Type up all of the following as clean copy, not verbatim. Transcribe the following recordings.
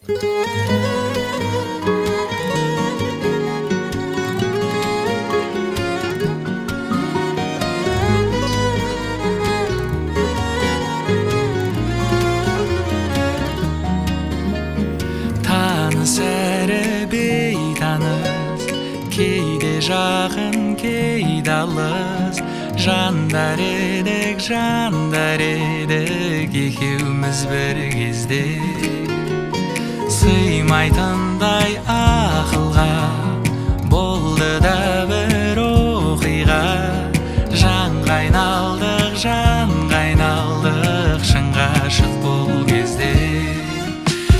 Таныс әрі бейтаныс, кейде жақын, кейде алыс. Жандар едік, жандар едік екеуміз бір кезде. Сыймайтындай ақылға болды да бір оқиға. Жанға айналдық, жанға айналдық, шын ғашық бұл кезде.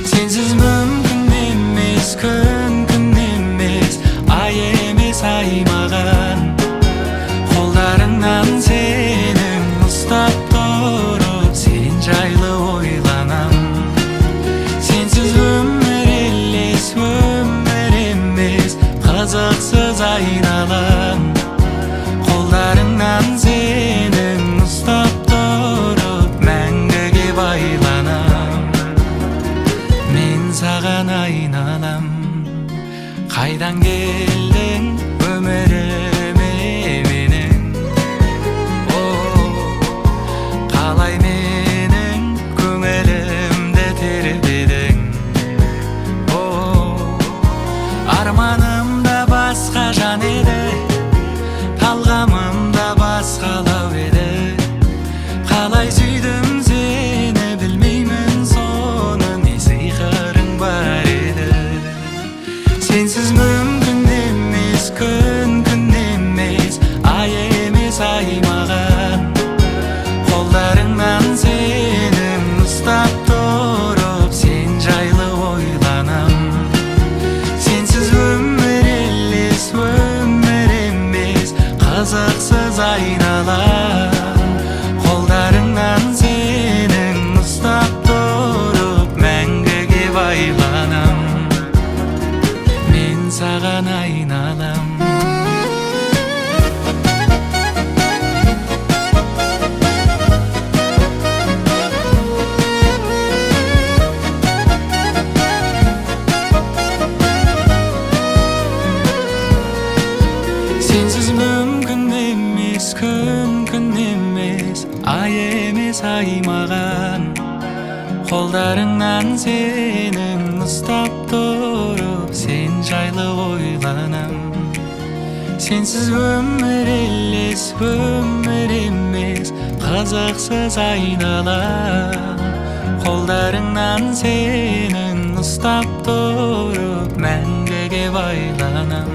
Сенсіз мүмкін емес, күн күн емес, ай емес ай маған. Қолдарыңнан сенің ұстап тұрып, сен жайлы ойланам. Сенсіз өмір елес, өмір емес, қызықсыз айналам. Қолдарыңнан сенің ұстап тұрып, мәңгіге байланам. Мен саған айналам. Қайдан келдің өміріме менің? О, қалай менің көңілімді тербедің? О, арманым да басқа жан еді, талғамым да басқалау еді. Қалай сүйдім сені, білмеймін соны, не сиқырың бар еді? Сенсіз мүмкін емес, күн күн емес, ай емес ай маған. Қолдарыңнан сенің ұстап тұрып, сен жайлы ойланам. Сенсіз өмір елес, өмір емес, қызықсыз айналам. Қолдарыңнан сенің ұстап тұрып, мәңгіге байланам. Мен саған айналам. Сенсіз мүмкін емес, күн күн емес, ай емес ай маған. Қолдарыңнан сенің ұстап тұрып, сен жайлы ойланам. Сенсіз өмір елес, өмір емес, қызықсыз айналам. Қолдарыңнан сенің ұстап тұрып, мәңгіге байланам.